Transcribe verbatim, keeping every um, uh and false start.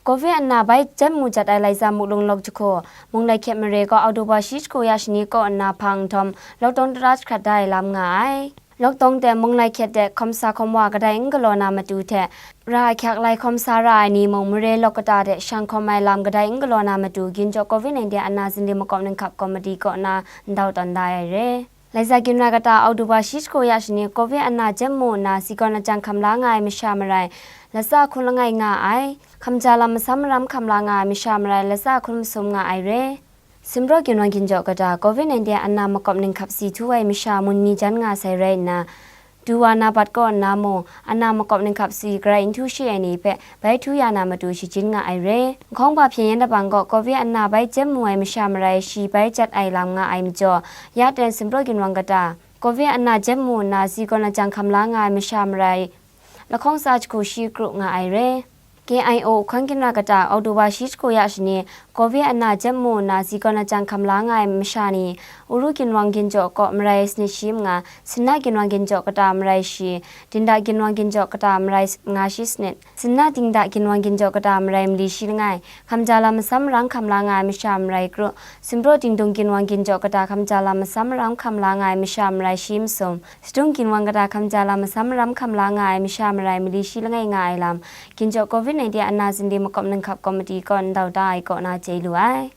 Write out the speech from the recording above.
Covid ana bai jem mu jat ai Laiza Muklung Lok Jahku, Mung Lai Hkyet mare gaw October shi jahku ya shani kaw nna hpang nhtawm, lockdown tara jahkrat da ai lam nga ai. Lockdown hte Mung Lai Hkyet hte hkawm sa hkawm wa kadai n galaw na matu hte, ra ahkyak lai hkawm sa ra ai ni mung mare lawk kata hte shang hkawm ai lam kadai n galaw na matu, Ginchawk Covid nineteen ana zinli makawp ninghkap komiti kaw na ndau tawn da ai re. Laiza Ginra kata October shi jahku ya shani Covid ana jem mu nna si kawn lajang hkam la nga ai masha marai, latsa hkun langai nga ai, hkamja lam masam maram hkam la nga ai masha marai, latsa hkun masum nga ai re. Simraw Ginwang Ginchawk kata Covid nineteen ana makawp ninghkap si htu ai masha mun mi jan nga sai rai nna, du wa na bat kaw nna mung, ana makawp ninghkap si garai n htu shi ai ni hpe bai htu ya na matu shajin nga ai re. Nhkawng ba hpyen yan dabang gaw Covid ana bai jem mu ai masha marai shi bai jat ai lam nga ai majaw, ya ten Simraw Ginwang kata Covid ana jem mu nna si kawn lajang hkam la nga ai masha marai, lahkawng tsa jahku shi kru nga ai re. K I O Hkang Ginra kata October shi jahku ya shani, Covid ana jem mu nna si kawn lajang hkam la nga ai masha ni, Uru Ginwang Ginchawk kaw marai sanit shi manga, Sinna Ginwang Ginchawk kata marai shi, Dingda Ginwang Ginchawk kata marai s-, manga shi sanit, Sinna Dingda Ginwang Ginchawk kata marai mali shi langai, hkamja lam masam maram hkam la nga ai masha marai kru, Simraw Dingdung Ginwang Ginchawk kata hkamja lam masam maram hkam la nga ai masha marai shi masum, Sadung Ginwang kata hkamja lam masam maram hkam la nga ai masha marai mali shi langai nga ai lam, Ginchawk Covid nineteen ana zinli makawp ninghkap komiti kaw ndau da ai kaw na chye lu ai.